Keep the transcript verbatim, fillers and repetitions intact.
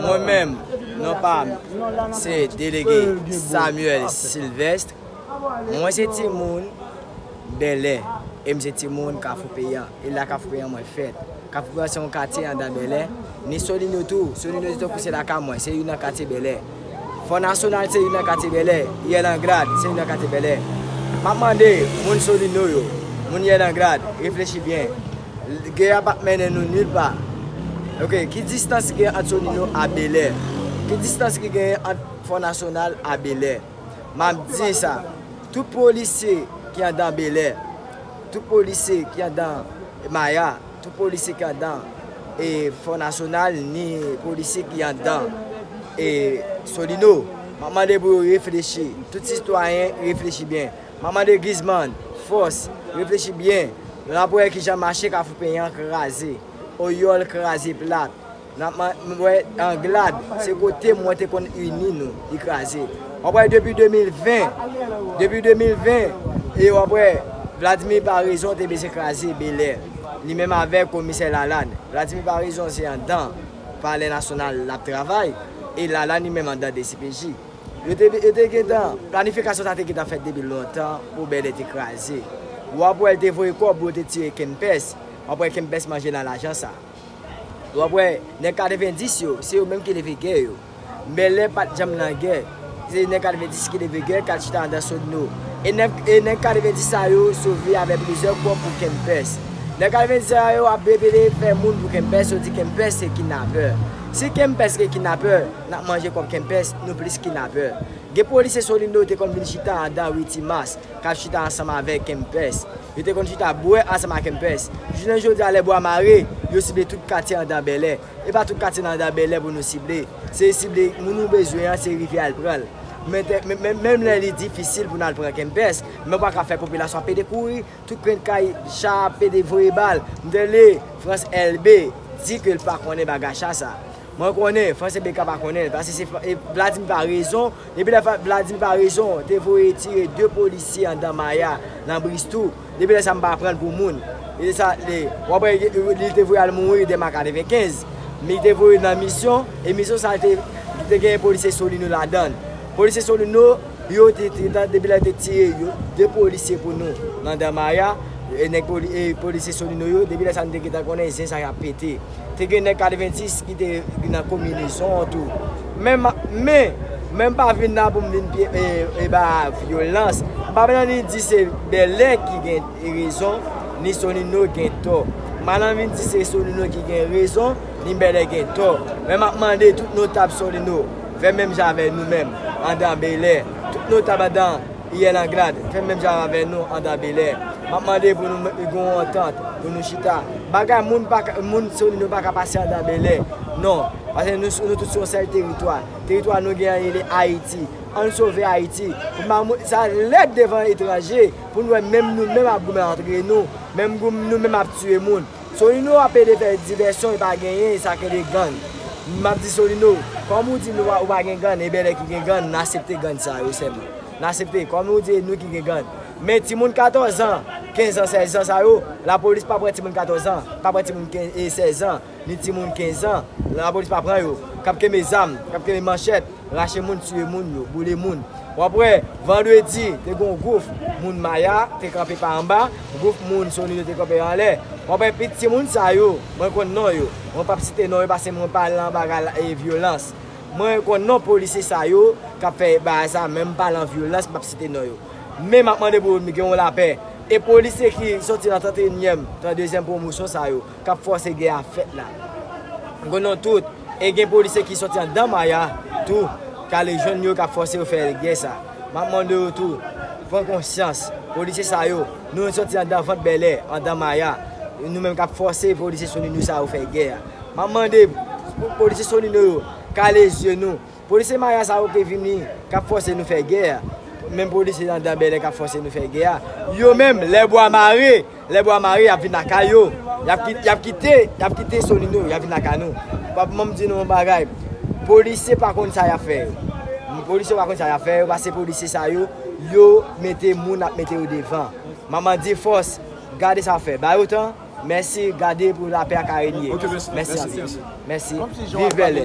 Mwen menm, non pa m, se delege Samuel Sylvestre. Mwen se timoun Bèlè, e m se timoun Kafou Peyan, e la Kafou Peyan mwen fèt. Kafou Peyan se yon katye anndan Bèlè, ni Solino tou. Solino se tankou se lakay mwen, se youn nan katye Bèlè. Fò Nasyonal se youn nan katye Bèlè, Yèl Anglad se youn nan katye Bèlè. M ap mande moun Solino yo, moun Yèl Anglad, reflechi byen. Gè a p ap mennen nou nil pa. Ok, ki distans ki gen ant Solino a Bèlè? Ki distans ki gen ant Fò Nasyonal a Bèlè? M ap di sa, tout polisye ki anndan Bèlè, tout polisye ki anndan Maya, tout polisye ki anndan e Fò Nasyonal, ni polisye ki anndan e Solino, m ap mande pou yo reflechi. Tout sitwayen reflechi byen. M ap mande Griezmann, Fòs, reflechi byen. N ap wè kijan mache Kafou Peyan kraze, Oyòl kraze plat. N ap man-, wè Anglad, se kote mwen te konn ini nou, li kraze. W ap wè depi de mil ven, depi de mil ven, e w ap wè Vladimir Paraison te bezwen kraze Bèlè. Li menm avèk komisè Lalanne. Vladimir Paraison se anndan Palè Nasyonal l ap travay, e Lalanne li menm anndan D C P J. Yo te, yo te gentan, planifikasyon sa te gentan fèt depi lontan pou Bèlè te kraze. W ap wè l te voye kòb pou yo te tire Kempès. W ap wè Kempès manje nan lajan sa. W ap wè, nèg katrevendis yo, se yo menm ki leve gè yo. Bèlè pa t janm nan gè. Se nèg katrevendis ki leve gè, k al chita anndan Solino. E nèg, e nèg katrevendis sa yo sove avèk plizyè kòb pou Kempès. Nèg katrevendis sa yo ap repele fè moun pou Kempès, yo di Kempès se kidnapè. Si Kempès se kidnapè, n ap manje kòb Kempès, nou plis kidnapè. Gen polisye Solino te konn vin chita anndan Witimas, k ap chita ansanm avèk Kempès. Yo te konn chita bwè ansanm ak Kempès. Jounen jodi a, lè bwa mare, yo sible tout katye anndan Bèlè. E pa tout katye nan anndan Bèlè pou nou sible. Se sible moun ou bezwen an, se rive al pran l. Men te, men, men, menm lè li difisil pou n al pran Kempès, men w pa ka fè popilasyon ap pede kouri, tout krenn kay, cha ap pede voye bal. M tande Frans Elbe di ke l pa konnen bagay cha sa. Mwen konnen, Frans Elbe ka pa konnen l, paske se Fra-, e Vladimir Paraison, depi lè Fra-, Vladimir Paraison te voye tire de polisye anndan Maya, nan Bristou, depi lè sa m pa pran l pou moun. E sa, li, w ap wè, li te voye al mouri de ma katrevenkenz. Men li te voye nan misyon, e misyon sa te, te gen polisye Solino ladan l. Polisye Solino, yo te, te, te, depi lè te tire yo, de polisye pou nou nan Damaya, e nèg poli-, e polisye Solino yo, depi lè sa nou te gentan konnen zen sa y ap pete. Te gen nèg katrevendis ki te nan konbinezon an tou. Men, men, men m pa vin la pou m vin pye, e, e ba vyolans. M pa vin anni di se Bèlè ki gen rezon, ni Solino gen tò. M pa nan vin di se Solino ki gen rezon, ni Bèlè gen tò. Men m ap mande tout notab Solino, fè menm jan avè nou menm, anndan Bèlè. Tout notab anndan Yèl Anglad, fè menm jan avè nou anndan Bèlè. M ap mande pou nou gen yon antant, pou nou chita. Bagay moun pa ka, moun Solino pa ka pase anndan Bèlè. Non, paske nou, nou tout sou yon sèl teritwa. Teritwa nou gen an rele Ayiti. Ann sove Ayiti. Pou pa moun, sa lèd devan etranje, pou nou wè menm nou menm ap goumen antre nou, menm gou-, nou menm ap tiye moun. Solino ap pede fè divèsyon, e pa genyen, e sa k rele gang. M ap di Solino, kòm ou di nou pa, ou pa gen gang, e Bèlè ki gen gang, n aksepte gang sa yo sèlman. N aksepte, kòm ou di e nou ki gen gang. Men timoun katòz an, kenz an, sèz an sa yo, lapolis pa pran timoun katòz an, pa pran timoun kenz, e sèz an, ni timoun kenz an, lapolis pa pran yo. K ap kenbe zam, k ap kenbe manchèt, rache moun, tiye moun yo, boule moun. W ap wè, vandredi, te gen yon gwoup moun Maya te kanpe pa anba, gwoup moun Solino te kanpe anlè. W ap wè, pitit timoun sa yo, mwen konn non yo. Mwen p ap site non yo paske mwen pa lan bagay la, e vyolans. Mwen konn non polisye sa yo k ap fè bagay sa, men m pa lan vyolans, m p ap site non yo. Men m ap mande pou yo gen yon lapè. E polisye ki soti nan trannteyinyèm, tranndezyèm pwomosyon sa yo, k ap fòse gè a fèt la. M konn non tout. E gen polisye ki soti anndan Maya tou, k ale jwenn yo, k ap fòse yo fè gè sa. M ap mande yo tou, pran konsyans. Polisye sa yo, nou soti anndan vant Bèlè, anndan Maya. Nou menm k ap fòse polisye Solino sa yo fè gè a. M ap mande pou polisye Solino yo, kale zye nou. Polisye Maya sa yo ki vini, k ap fòse nou fè gè a. Menm polisye anndan Bèlè k ap fòse nou fè gè a. Yo menm, lè bwa mare, lè bwa mare, y ap vin lakay yo. Y ap ki-, y ap kite, y ap kite Solino, y ap vin lakay nou. Pap, mwen m di nou yon bagay. Polisye pa konn sa y ap fè yo. Polisye pa konn sa y ap fè yo, paske polisye sa yo, yo mete moun ap mete yo devan. M ap mande fòs, gade sa w ap fè. Ba yo tan, mèsi, gade pou lapè a ka renye. Ok, mèsi. Mèsi, mèsi, anpil. Mèsi. Viv Bèlè.